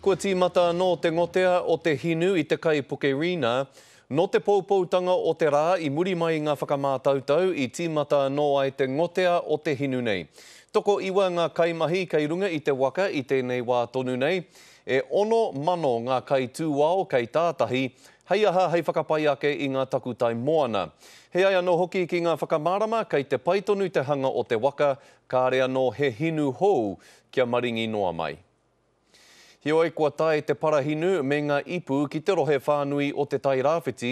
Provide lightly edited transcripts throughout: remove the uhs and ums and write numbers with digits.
Kua tīmata anō te ngotea o te hinu i te kaipuke Rina. Nō te poupoutanga o te rā i muri mai i ngā whakamātautau i tīmata anō ai te ngotea o te hinu nei. Tokoiwa ngā kaimahi kei runga i te waka i tēnei wā tonu nei. E 6,000 ngā kaitūao kei tātahi, hei aha hei whakapai ake i ngā takutai moana. He ai anō hoki ki ngā whakamārama kei te pai tonu te hanga o te waka, kāre anō he hinu hou kia maringi noa mai. Heoi, kua tae te parahinu me ngā ipu ki te rohe whānui o Te Tai Rāwhiti.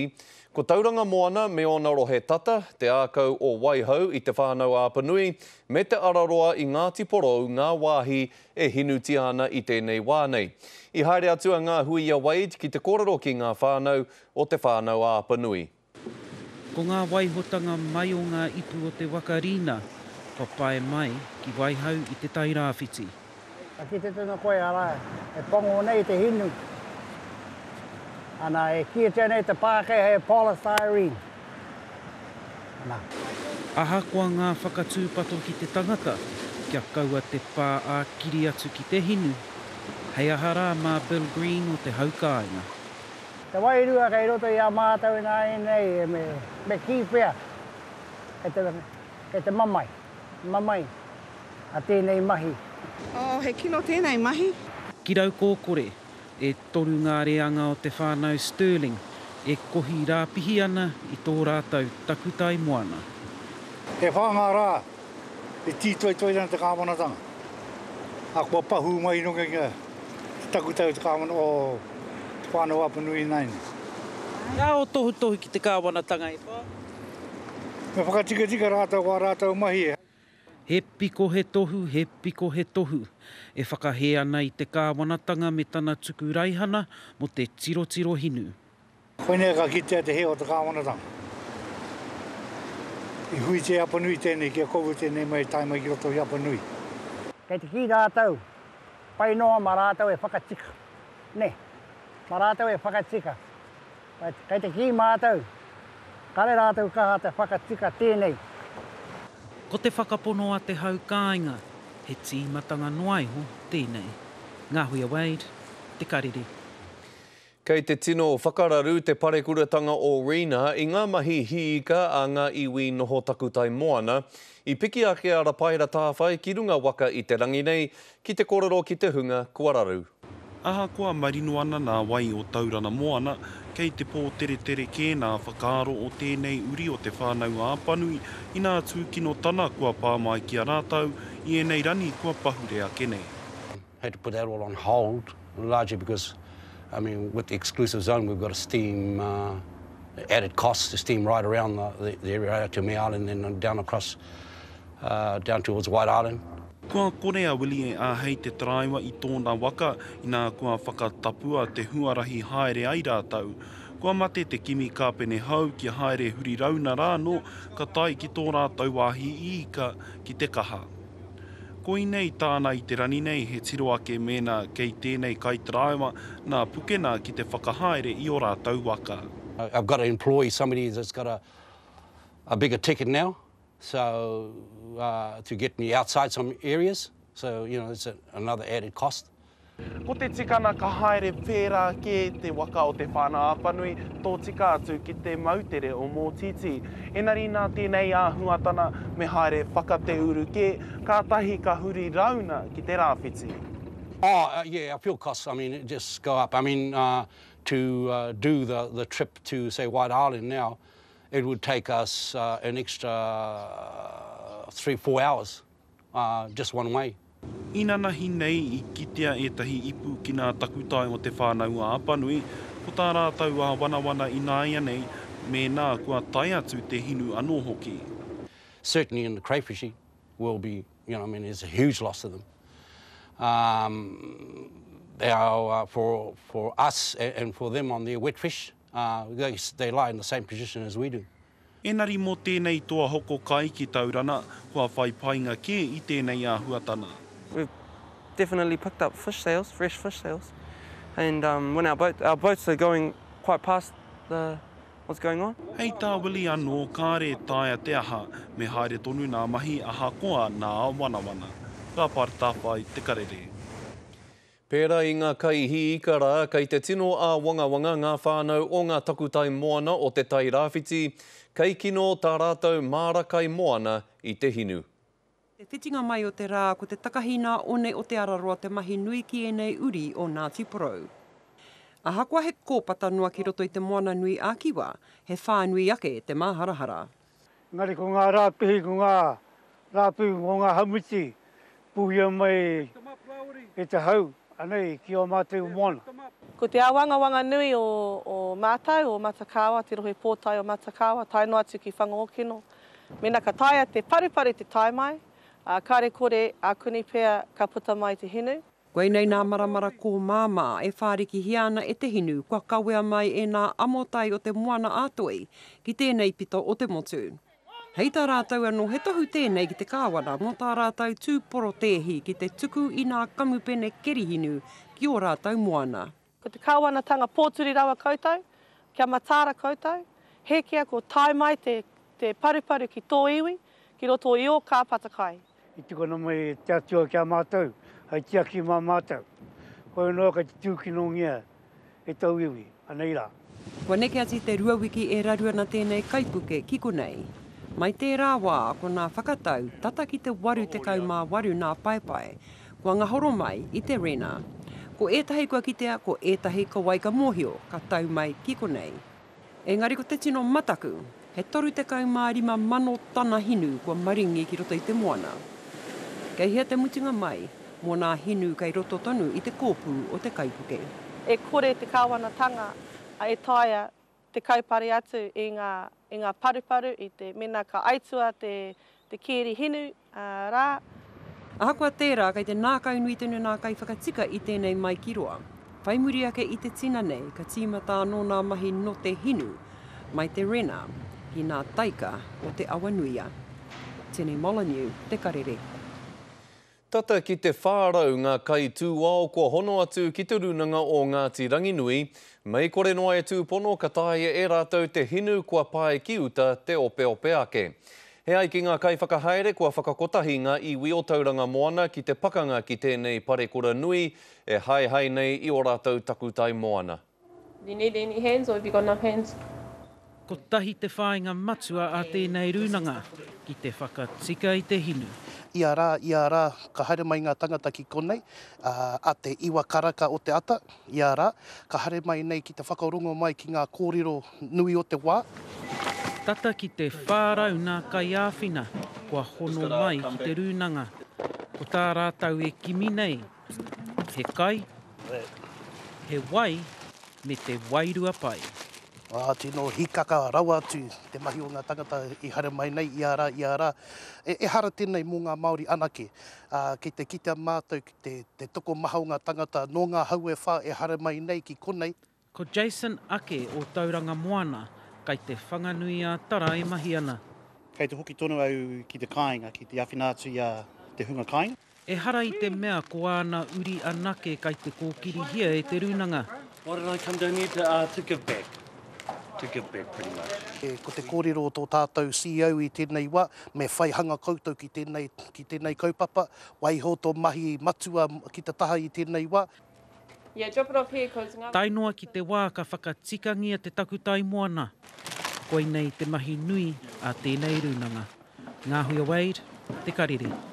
Ko Tauranga Moana me ōna rohe tata, te ākau o Waihau i Te Whānau-a-Apanui, me Te Araroa i Ngāti Porou ngā wāhi e hinutia ana i tēnei wā nei. I haere atu a Ngāhuia Wade ki te kōrero ki ngā whānau o Te Whānau-a-Apanui. Ko ngā waihotanga mai o ngā ipu o te waka Rina kua pae mai ki Waihau i Te Tai Rāwhiti. Ka kite tonu koe arā e pango nei te hinu. Ana e kītia nei te Pākehā he polystyrene. Ana. Ahakoa ngā whakatūpato ki te tangata kia kaua te pā ā-kiri atu ki te hinu, hei aha rā mā Bill Green o te haukāinga. Te wairua kei roto i a mātou ināianei me, me kī pea, kei te, kei te mamae, mamae a tēnei mahi. Oh, he kino tēnei mahi. Ki Raukōkore, e toru ngā reanga o te whānau Stirling e kohi rāpihi ana i tō rātou takutai moana. E whā ngā rā e tītoitoi ana te kāwanatanga, ā, kua pahū mai i runga i te takutai o te kāwana, o Te Whānau-a-Apanui ināianei. He aha ō tohutohu ki te kāwanatanga e whā? Me whakatikatika rātou wā rātou mahi. He piko he tohu, he piko he tohu, e whakahē ana i te kāwanatanga me tana tuku raihana mō te tirotiro hinu. Koinei ka kitea te hē o te kāwanatanga. I huitia e Apanui tēnei kia kouou tēnei mai tae mai ki roto i Apanui. Kei te kī rātou, pai noa mā rātou e whakatika. Nē, mā rātou e whakatika. But kei te kī mātou, kare rātou kaha te whakatika tēnei. Ko te whakapono a te hau kāinga, he tīmatanga noa iho tēnei. Ngahuia Wade, Te Karere. Kei te tino whakararu te parekuratanga o Rina i ngā mahi hiika a ngā iwi noho takutai moana. I piki ake a Rapaera Tāwhai ki runga waka i te rangi nei ki te korero ki te hunga kua raru. Ahakoa marino ana nā wai o Taurana Moana, kei te pōteretere kē nā whakaaro o tēnei uri o Te Whānau-a-Apanui inā tūkinotana kua pā mai ki a rātou i ēnei rani kua pahure ake nei. Had to put that all on hold, largely because, I mean, with the exclusive zone, we've got to steam, uh, added costs to steam right around the, the, the area out to May Island and down across, uh, down towards White Island. Kua kore a Willie e āhei te taraiwa i tōna waka inā kua whakatapua te huarahi haere ai rātou. Kua mate te kimi kāpene hou kia haere huri rauna rānō ka tae ki tō rātou wāhi ika ki te kaha. Koinei tāna i te rani nei he tiro ake mēnā kei tēnei kaitaraiwa nā pukena ki te whakahaere i ō rātou waka. I've got to employ somebody that's got a a bigger ticket now so to get me outside some areas so you know it's another added cost. Ko te tikana ka haere pērā kē te waka o Te Whānau-a-Apanui tōtika atu ki te moutere o Mōtītī. Enari nā tēnei āhuatana me haere whaka-te-uru kē, kātahi ka huri rauna ki te rāwhiti. Oh yeah, our fuel costs, I mean, just go up. I mean, to do the the trip to, say, White Island now, it would take us an extra 3, 4 hours. ā, just one way. Inanahi nei i kitea ētahi ipu ki nā takutai o Te Whānau-a-Apanui, ko tā rātou āwanawana ināianei mēnā kua tae atu te hinu anō hoki. Certainly in the crayfishing will be, you know, I mean, it's a huge loss to them. Um, our, uh, for, for us and for them on their wet fish, uh, they, they lie in the same position as we do. Enari mō tēnei toa hoko kai ki Taurana, kua whai painga kē i tēnei āhuatana. We've definitely picked up fish sales, fresh fish sales, and um, when our boat, our boats are going quite past the, what's going on. Hei tā Willie anō, kāre e taea te aha, me haere tonu nā mahi ahakoa nā wanawana. Rāpara Tāwhai, Te Karere. Pērā i ngā kaihiika rā, kei te tino āwangawanga ngā whānau o ngā takutai moana o Te Tai Rāwhiti, kei kino tā rātou māra kai moana i te hinu. Te whitinga mai o te rā, ko te takahi nā one o Te Araroa te mahi nui ki ēnei uri o Ngāti Porou. Ahakoa he kōpata noa ki roto i Te Moana nui a Kiwa, he whānui ake te māharahara. Engari ko ngā rāpihi, ko ngā rāpihi, ko ngā hamuti, pūhia mai e te hau, anei, ki ō mātou moana. Ko te āwangawanga nui o mātou, o Matakāoa, te rohe pōtae o Matakāoa, tae noa atu ki Whangaokino, mēnā ka taea te paruparu te tae mai, ā, kāre kore, ākuni pea ka puta mai te hinu. Koinei nā maramara kōmāmā e whārikihia ana e te hinu kua kawea mai e nā amotai o te moana a Toi ki tēnei pito o te motu. Hei tā rātou anō he tohu tēnei ki te kāwana mō tā rātou tū porotēhi ki te tuku i nā kamupene keri hinu ki ō rātou moana. Ko te kāwanatanga pōturi rawa koutou, kia mataara koutou, hēkia ko tae mai te te paruparu ki tō iwi, ki roto i ō kāpata kai. I tukuna mai e te Atua ki a mātou, hei tiaki mā mātou. Hoi anō kei te tūkinongia e tauiwi, anei rā. Kua neke atu i te rua wiki e raru ana tēnei kaipuke ki konei. Mai tērā wā, ko nā whakatau tata ki te 88 nā paepae kua ngahoro mai i te Rena. Ko ētahi kua kitea, ko ētahi ko wai ka mōhio ka tau mai ki konei. Engari ko te tino mataku, he 35,000 tana hinu kua maringi ki roto i te moana. Kei hea te mutunga mai mō nā hinu kei roto tonu i te kōpū o te kaipuke. E kore te kāwanatanga e taea te kaupare atu i ngā, i ngā paruparu, i te, mēnā ka aitua te, te kēri hinu, rā. Ahakoa tērā, kei te nākaunui tonu nā kaiwhakatika i tēnei maikiroa. Whai muri ake i te tina nei, ka tīmata anō nā mahi note hinu mai te Rena ki nā taika o te Awanuia. Tini Molyneux, Te Karere. Tata ki te 400 ngā kaitūao kua hono atu ki Te Rūnanga o Ngāti Ranginui, mei kore noa e tūpono ka taea e rātou te hinu kua pae ki uta te opeope ake. He ai ki ngā kaiwhakahaere kua whakakotahi ngā iwi o Tauranga Moana ki te pakanga ki tēnei parekura nui e haehae nei i ō rātou takutai moana. Do you need any hands or have you got enough hands? Kotahi te whāinga matua a tēnei rūnanga, ki te whakatika i te hinu. Ia rā, ia rā, ka haere mai ngā tangata ki konei, ā, a te iwa karaka o te ata, ia rā, ka haere mai nei ki te whakarongo mai ki ngā kōrero nui o te wā. Tata ki te 400 ngā kaiāwhina kua hono mai ki te rūnanga. Ko tā rātou e kimi nei, He kai, he wai, me te wairua pai. Ā, tino hīkaka rawa atu te mahi o ngā tangata i haere mai nei ia rā, ia rā. E, ehara tēnei mō ngā Māori anake. Ā, kei te kitea mātou ki te, te tokomaha o ngā tangata nō ngā hau e whā e haere mai nei ki konei. Ko Jason Ake o Tauranga Moana kai te Whanganui-a-Tara e mahi ana. Kei te hoki tonu au ki te kāinga, ki te awhina atu i a te hunga kāinga. Ehara i te mea ko āna uri anake kai te kōkirihia e te rūnanga. Why did I come down here to, uh, to give back. To give back pretty much. Ko te kōrero o tō tātou CEO i tēnei wā, me whai hanga koutou ki tēnei, ki tēnei kaupapa, waiho tō mahi matua ki te taha i tēnei wā. Tae noa ki te wā ka whakatikangia te takutai moana, koinei te mahi nui a tēnei rūnanga. Ngāhuia Wade, Te Karere.